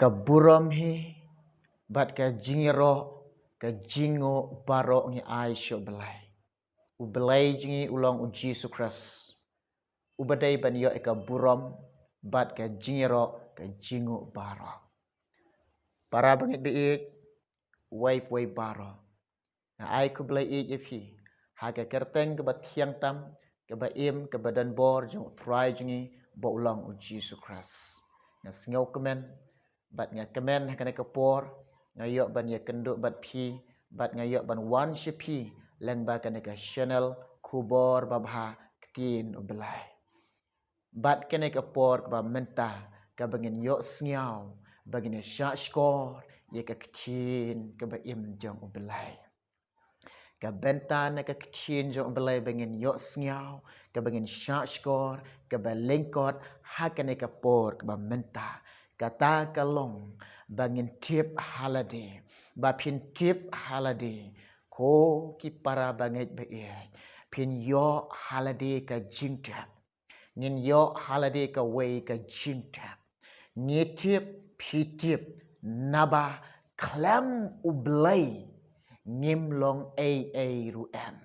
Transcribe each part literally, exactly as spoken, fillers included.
Ka burom hi bad ka jingïaroh, ka jingnguh baroh ngi ai sha U Blei. U Blei jong ngi u long U Jisu Khrist, uba dei ban ïoh ïa ka burom bad ka jingïaroh, ka jingnguh baroh. Para bangeit baieit, uwei pa uwei baroh, nga ai khublei ïeit ïa phi ha ka kyrteng kaba thiang tam, kaba im, kaba donbor jong U Trai jong ngi, uba u long U Jisu Khrist. Nga sngewkmen bad nga kmen ha kane ka por nga ïoh ban ïakynduh bad phi, bad nga ïoh ban wan sha phi lyngba kane ka channel Khubor Babha Ktien U Blei. Bad kane ka por kaba mynta, kaba ngin ïohsngew, ba ngin ïa shahshkor ïa ka ktien kaba im jong U Blei. Ka bynta na ka ktien jong U Blei ba ngin ïohsngew, kaba ngin shahshkor, kaba lyngkot ha kane ka por kaba mynta, kata ka long ba ngin tip ha lade, ba phin tip ha lade, ko ki para bangeit baieit, phin ïoh ha lade ka jingtip. Ngin ïoh ha lade kawei ka jingtip. Ngi tip, phi tip, naba khlem U Blei ngim long ei ei ruh em.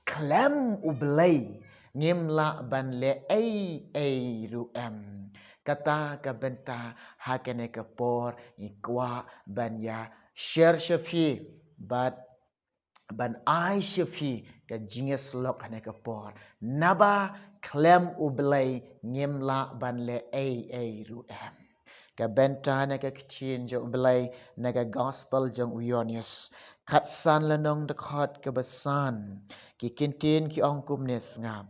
Khlem U Blei ngim lah ban leh ei ei ruh em. Kata ka bynta ha kane ka por ngi kwah ban ïa share sha phi bad ban ai sha phi ka jingïasyllok ha kane ka por. Naba khlem U Blei ngim lah ban leh ei ei ruh em. Ka bynta na ka ktien jong U Blei na ka gospel jong u Ïoannis, khatsan lynnong, dkhot kaba san, ki ktien ki ong kumne, sngap: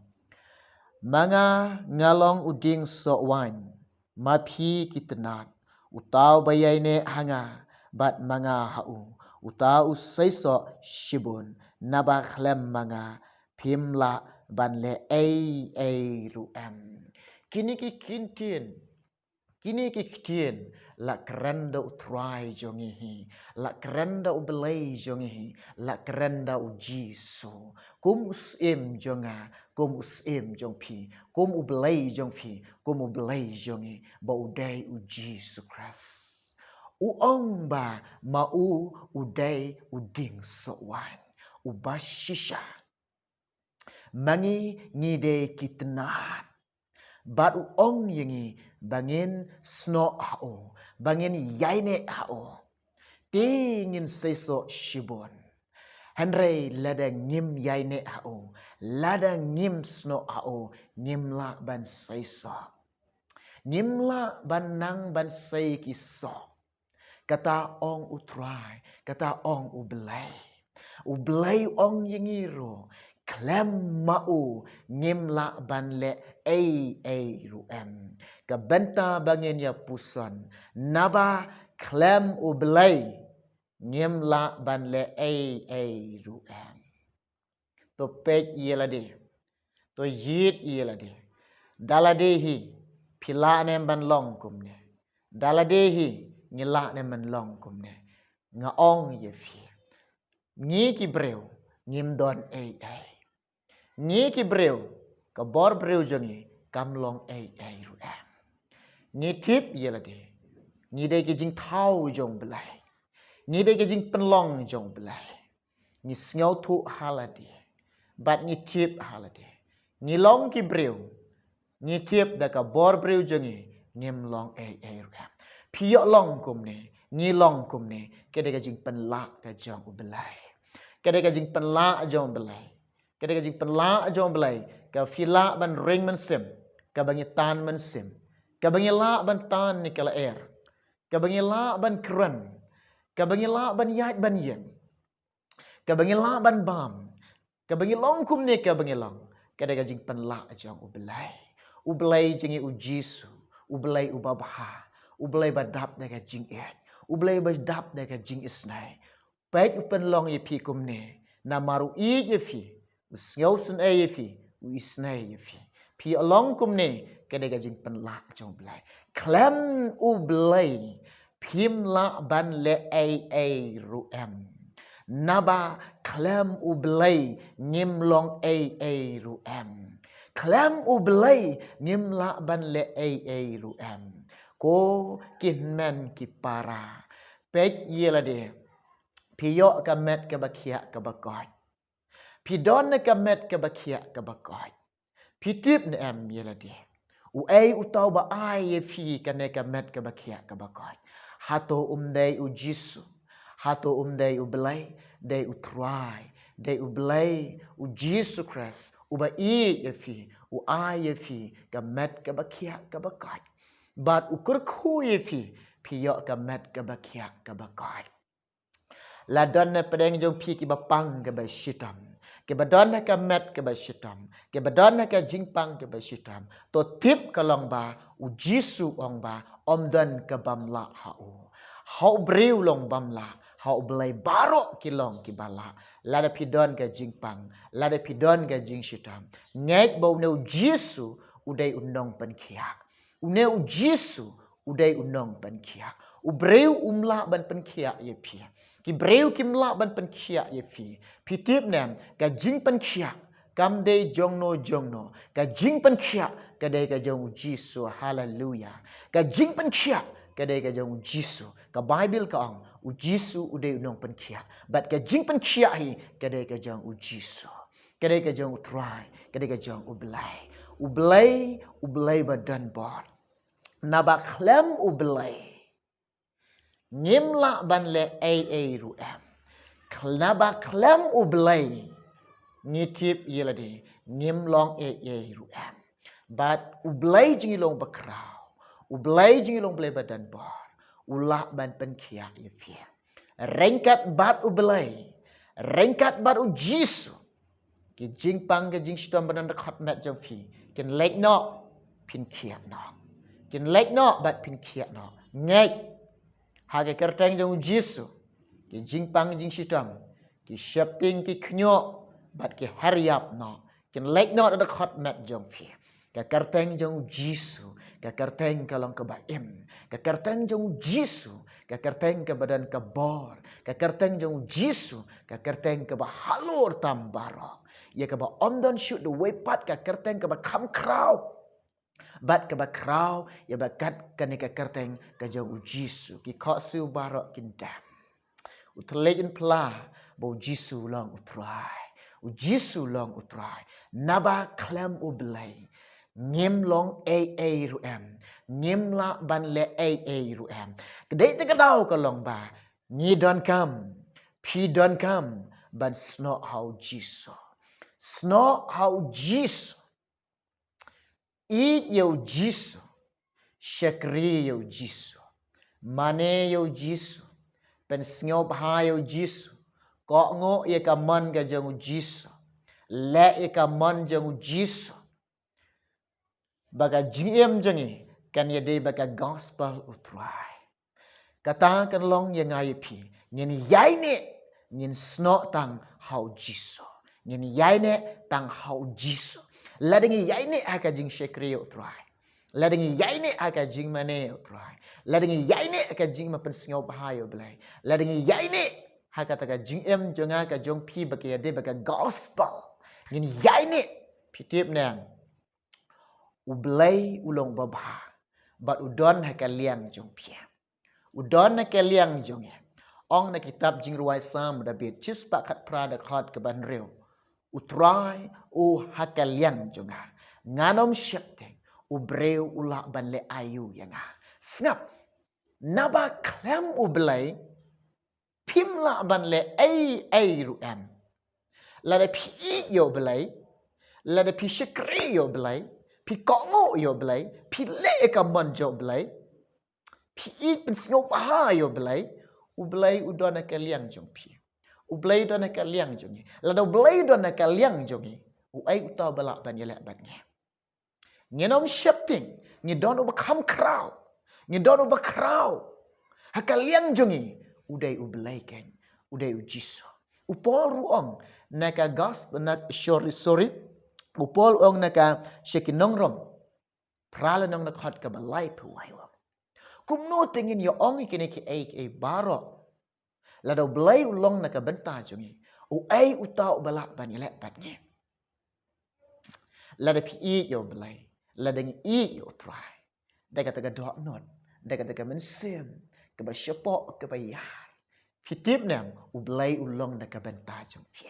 Ma nga nga long u dieng soh waiñ, ma phi ki tnat. Uta uba ïaineh ha nga bad ma nga ha u, uta u seisoh shibun, naba khlem ma nga phim lah ban leh ei ei ruh em. Kine ki ktien, kine ki ktien la kren da U Trai jong ngi hi, la kren da U Blei jong ngi hi, la kren da U Jisu. Kum u syiem jong nga, kum u syiem jong phi, kum U Blei jong phi, kum U Blei jong ngi, ba u dei U Jisu Khrist. U ong ba ma u u dei u dieng soh waiñ uba shisha. Ma ngi ngi dei ki tnat. Bad u ong ïa ngi ba ngin snoh ha u, ba ngin ïaineh ha u, te ngin seisoh shibun. Hynrei lada ngim ïaineh ha u, lada ngim snoh ha u, ngim lah ban seisoh. Ngim lah ban nang ban sei ki soh. Kata ong U Trai, kata ong U Blei. U Blei ong ïa ngi ruh, khlem ma u ngim lah ban leh ei ei ruh em. Ka bynta ba ngin ïa puson, naba khlem U Blei ngim lah ban leh ei ei ruh em. To peit ïa lade, to ïit ïa lade. Da lade hi phi lah ne em ban long kumne? Da lade hi ngi lah ne em ban long kumne? Nga ong ïa phi, ngi ki briew ngim don ei ei. Ngi ki briew, ka bor briew jong ngi kam long ei ei ruh em. Ngi tip ïa lade, ngi dei ki jingthaw jong U Blei, ngi dei ki jingpynlong jong U Blei. Ngi sngewthuh ha lade bad ngi tip ha lade. Ngi long ki briew, ngi tip da ka bor briew jong ngi ngim long ei ei ruh em. Phi ïoh long kumne, ngi long kumne, ka dei ka jingpynlah ka jong U Blei. Ka dei ka jingpynlah jong U Blei. Ka dei ka jingpynlah jong U Blei. Ka phi lah ban ring mynsiem, kaba ngi tan mynsiem, kaba ngi lah ban tan ne ka lyer, kaba ngi lah ban kren, kaba ngi lah ban ïaid ban ïeng, kaba ngi lah ban bam, kaba ngi long kumne kaba ngi long, ka dei ka jingpynlah jong U Blei. U Blei jong ngi U Jisu, U Blei uba bha, U Blei ba dap da ka jingïeit, U Blei ba dap da ka jingisnei. Peit u pynlong ïa phi kumne, namar u ïeit ïa phi, u sngewsynei ïa phi, u isnei ïa phi. Phi ïoh long kumne, ka dei ka jingpynlah jong U Blei. Khlem U Blei phim lah ban leh ei ei ruh em. Naba khlem U Blei ngim long ei ei ruh em. Khlem U Blei ngim lah ban leh ei ei ruh em. O ki hynmen ki para, peit ïa lade, phi ïoh ka met kaba khiah kaba koit. Phi don na ka met kaba khiah kaba koit. Phi tip ne em ïa lade, uei uta uba ai ïa phi kane ka met kaba khiah kaba koit? Hato um dei U Jisu? Hato um dei U Blei? Dei U Trai, dei U Blei, U Jisu Khrist, uba ïeit ïa phi, u ai ïa phi ka met kaba khiah kaba koit. Bad u kyrkhu ïa phi, phi ïoh ka met kaba khiah kaba koit. La don na pdeng jong phi kiba pang kaba shitom, kiba don ha ka met kaba shitom, kiba don ha ka jingpang kaba shitom, to tip ka long ba U Jisu u ong ba ym don ka bym lah ha u. Ha u briew long bym lah, ha U Blei baroh ki long kiba lah. Lada phi don ka jingpang, lada phi don ka jingshitom, ngeit ba une U Jisu u dei u nongpynkhiah. Une U Jisu u dei u nongpynkhiah. U briew um lah ban pynkhiah ïa phi. Ki briew kim lah ban pynkhiah ïa phi. Phi tip ne em, ka jingpynkhiah kam dei jongno jongno. Ka jingpynkhiah ka dei ka jong U Jisu. Haleluya. Ka jingpynkhiah ka dei ka jong U Jisu. Ka Baibl ka ong U Jisu u dei u nongpynkhiah, bad ka jingpynkhiah hi ka dei ka jong U Jisu. Ka dei ka jong U Trai, ka dei ka jong U Blei. U Blei, U Blei ba don bor. Naba khlem U Blei, ngim lah ban leh ei ei ruh em. Khl-, naba khlem U Blei, ngi tip ïa lade, ngim long ei ei ruh em. Bad U Blei jong ngi long ba khraw, U Blei jong ngi long Blei ba don bor, u lah ban pynkhiah ïa phi. Ryngkat bad U Blei, ryngkat bad U Jisu, ki jingpang ki jingshitom ba don ha ka met jong phi kin leit noh, phin khiah noh. Kin leit noh bad phin khiah noh. Ngeit, ha ka kyrteng jong U Jisu, ki jingpang jingshitom, ki sheptieng ki khñioh, bad ki her ïap noh, kin leit noh na ka met jong phi. Ka kyrteng jong U Jisu, ka kyrteng ka long kaba im. Ka kyrteng jong U Jisu, ka kyrteng kaba don ka bor. Ka kyrteng jong U Jisu, ka kyrteng kaba halor tam baroh. Ïa kaba ym don shuh da uwei pat ka kyrteng kaba kham khraw. Bad kaba khraw ïa ba kat kane ka kyrteng ka jong U Jisu. Ki khohsiew baroh kin dap. U thylliej un phla ba U Jisu long U Trai. U Jisu long U Trai. Naba khlem U Blei, ngim long ei ei ruh em. Ngim lah ban leh ei ei ruh em. Ka dei te ka daw ka long ba ngi donkam, phi donkam ban snoh ha U Jisu. Snoh ha U Jisu. Ïeit ïa U Jisu. Shakri ïa U Jisu. Mane ïa U Jisu. Pynsngewbha ïa U Jisu. Kohnguh ïa ka mon ka jong U Jisu. Leh ïa ka mon jong U Jisu. Ba ka jingim jong ngi kan ïadei bad ka gospel U Trai. Kata kan long ïa nga ïa phi. Ngin ïaineh, ngin snoh tang ha U Jisu. Ngin ïaineh tang ha U Jisu. Lada ngi ïaineh ha ka jingshakri ïa U Trai, lada ngi ïaineh ha ka jingmane ïa U Trai, lada ngi ïaineh ha ka jingpynsngewbha ïa U Blei, lada ngi ïaineh ha kata ka jingim jong nga ka jong phi ba ka ïadei bad ka gospel, ngin ïaineh, phi tip ne em, U Blei u long babha, bad u don ha ka liang jong phi. U don ha ka liang jong ngi. Ong na kitab Jingrwai Salm David, shispah khatphra, dkhot kaba hynriew. U Trai u ha ka liang jong nga, ngan ym sheptieng. U briew u lah ban leh aïu ïa nga? Sngap. Naba khlem U Blei, phim lah ban leh ei ei ruh em. Lada phi ïeit ïa U Blei, lada phi shakri ïa U Blei, phi kohnguh ïa U Blei, phi leh ïa ka mon jong U Blei, phi ïeit pynsngewbha ïa U Blei, U Blei u don ha ka liang jong phi. U Blei u don ha ka liang jong ngi. Lada U Blei u don ha ka liang jong ngi, uei uta uba lah ban ïaleh bad ngi? Ngin ym sheptieng, ngi don uba kham khraw, ngi don uba khraw. Ha ka liang jong ngi, u dei U Blei keiñ, u dei U Jisu. U Paul ruh u ong na ka gospel, na, sorry, sorry. U Paul u ong na ka sha ki nong Rom phra lynnong, na dkhot kaba laiphew, u ong: Kumno te ngin ïa ong ïa kine kiei kiei baroh? Lada U Blei u long na ka bynta jong ngi, uei uta uba lah ban ïaleh bad ngi? Lada phi ïeit ïa U Blei, lada ngi ïeit ïa U Trai, da kata ka dohnud, da kata ka mynsiem kaba shapoh kaba ïar. Phi tip ne em, U Blei u long da ka bynta jong phi.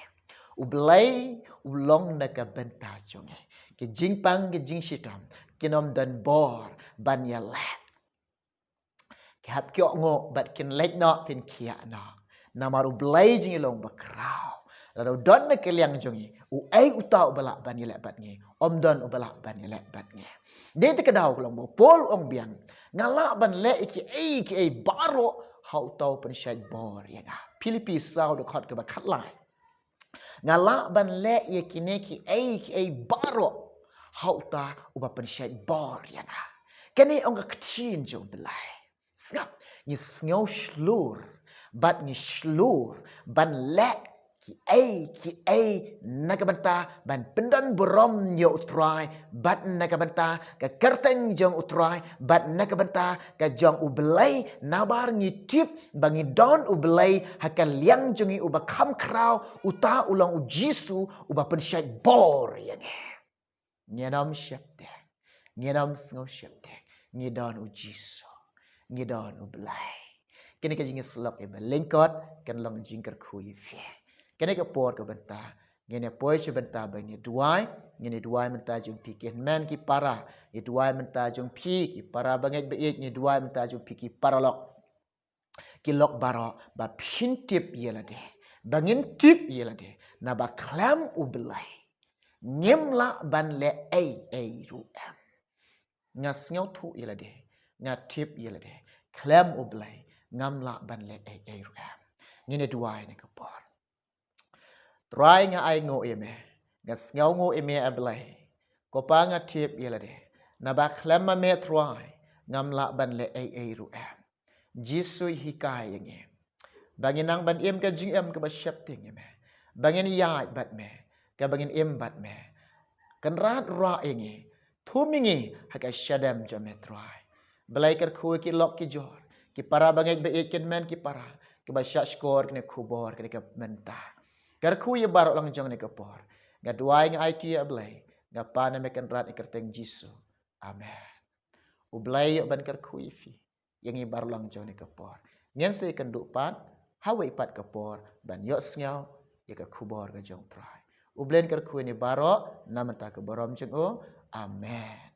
U Blei u long da ka bynta jong ngi. Ki jingpang ki jingshitom kin ym don bor ban ïaleh. Ki hap ki ïoh nguh bad kin leit noh, kin khiah noh. Namar U Blei jong ngi u long ba khraw. Lada u don na ka liang jong ngi, uei uta uba lah ban ïaleh bad ngi? Ym don uba lah ban ïaleh bad ngi. Dei te ka daw ka long ba u Paul u ong biang, nga lah ban leh ïa kiei kiei baroh ha uta u pynshait bor ïa nga. Philippi saw dkhot kaba khatlai. Nga lah ban leh ïa kine kiei kiei baroh ha uta uba pynshait bor ïa nga. Kane ong ka ktien jong U Blei. Sngap, ngi sngew shlur bad ngi shlur ban leh kiei kiei na ka bynta ban pyndon burom ïa U Trai, bad na ka bynta ka kyrteng jong U Trai, bad na ka bynta ka jong U Blei. Nabar ngi tip ba ngi don U Blei ha ka liang jong ngi uba kham khraw, uta u long U Jisu uba pynshait bor ïa ngi. Ngin ym sheptieng, ngin ym sngew sheptieng. Ngi don U Jisu, ngi don U Blei. Kane ka jingïasyllok ïa ba lyngkot kan long jingkyrkhu ïa phi. Kane ka por ka bynta ngin ïa poi sha bynta ba ngin ïa duwai. Ngin ïa duwai mynta jong phi ki hynmen ki para, ïa duwai mynta jong phi ki para bangeit ba ïeit, ngi ïa duwai mynta jong phi ki paralok, ki lok baroh, ba phin tip ïa lade, ba ngin tip ïa lade, naba khlem U Blei ngim lah ban leh ei ei ruh em. Nga sngewthuh ïa lade, nga tip ïa lade, khlem U Blei ngam lah ban leh ei ei ruh em. Ngin ïa duwai na ka por. Trai, nga ai nguh ïa me, nga sngew nguh ïa me A Blei. Ko Pa, nga tip ïa lade, naba khlem ma me Trai ngam lah ban leh ei ei ruh em. Jisu, hikai ïa ngi ba ngin nang ban im ka jingim kaba sheptieng ïa me, ba ngin ïaid bad me, kaba ngin im bad me. Kynrad, rah ïa ngi, thum ïa ngi ha ka shadem jong me Trai. Blei, kyrkhu ïa ki lok ki jor, ki para bangeit ba ïeit, ki hynmen ki para, kiba shah shkor kane ka khubor kane ka mynta. Kyrkhu ïa baroh lang jong kane ka por. Nga duwai, nga aiti ïa Blei, nga pan ïa me Kynrad, ha ka kyrteng Jisu. Amen. U Blei u ban kyrkhu ïa phi, ïa ngi baroh lang jong kane ka por. Ngin sa ïakynduh pat ha kawei pat ka por ban ïohsngew ïa ka khubor ka jong U Trai. U Blei un kyrkhu ïa ngi baroh na ka bynta ka burom jong u. Amen.